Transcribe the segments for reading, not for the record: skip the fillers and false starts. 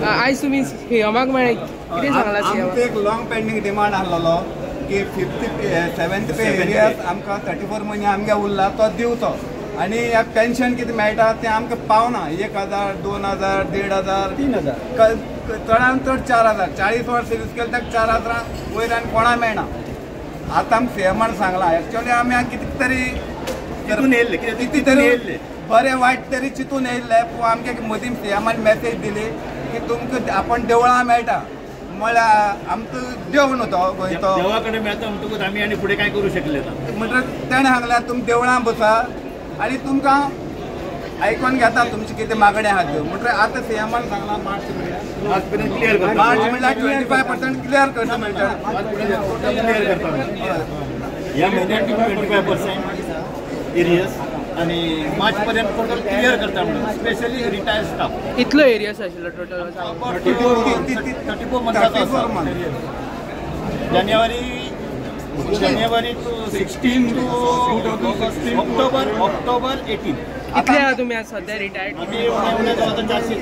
आयज तुमी सीएमाक मेळ्ळे, कितें सांगलां सीएमाक? आमचो एक लॉंग पेंडींग डिमांड आसलेलो की 5th 7th पे एरियाज आमकां 34 म्हयने आमगे उरला तो दिवचो आनी ह्या पेन्शन कितें मेळटा तें आमकां पावना. 1000, 2000, 1500, 3000, चडान चड 4000. 40 वर्स सर्वीस केली ताका 4000 वयर आनी कोणा मेळना. आतां आमी सीएमान सांगलां, एक्चुअली आमी कितें तरी कितें तरी बरें वायट तरी चिंतून येयल्ले, पूण आमगे मदीं सीएमान मॅसेज दिली की तुमकां आपण देवळां मेळटा म्हळ्यार आमकां देव न्हू तो गोंयचो, देवा कडेन मेळटा म्हणटकूच आमी आनी फुडें कांय करूं शकले ना. म्हणटकच तेणें सांगल्यार तुमी देवळां बसा आनी तुमकां आयकोन घेता तुमची कितें मागणी आहा त्यो. म्हणटकच आतां सीएमान सांगलां मार्च पर्यंत क्लियर करता, मार्च म्हणल्यार 25% क्लियर करता मेळटा. क्लियर करता ह्या म्हयन्याक 25% एरियस आनी मार्च पर्यंत टोटल क्लियर करता म्हणून, स्पेशली रिटायर्ड स्टाफ. कितलो एरियस आशिल्लो टोटल? 34 मंथाचो आसा. जानेवारी टू 16 टू ऑक्टोबर 18. कितले आहा तुमी आज सद्या रिटायर्ड? आमी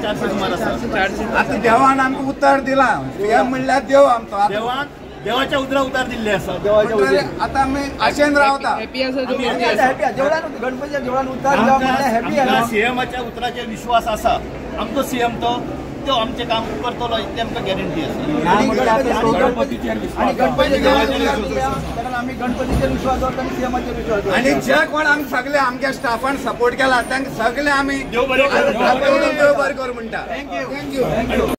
400 सुमार आसा. 400. आतां देवान आमकां उतर दिलां, सीएम म्हणल्यार देव आमचो, देवान देवाच्या उदरा उतार दिल्ले आसा. आतां आमी आशेन रावता. हॅपी आसा तुमी? गणपतीच्या देवळान उतार दिला म्हणल्यार हॅपी आसा. सीएमाच्या उतराचेर विश्वास आसा. आमचो सीएम तो आमचें काम करतलो इतली आमकां गॅरंटी आसा. आनी गणपतीचेर विश्वास दवरता आनी सीएमाचेर विश्वास दवरता. आनी जे कोण आमकां सगळे आमच्या स्टाफान सपोर्ट केला तांकां सगळे आमी देव बरें करूं म्हणटा. Thank you.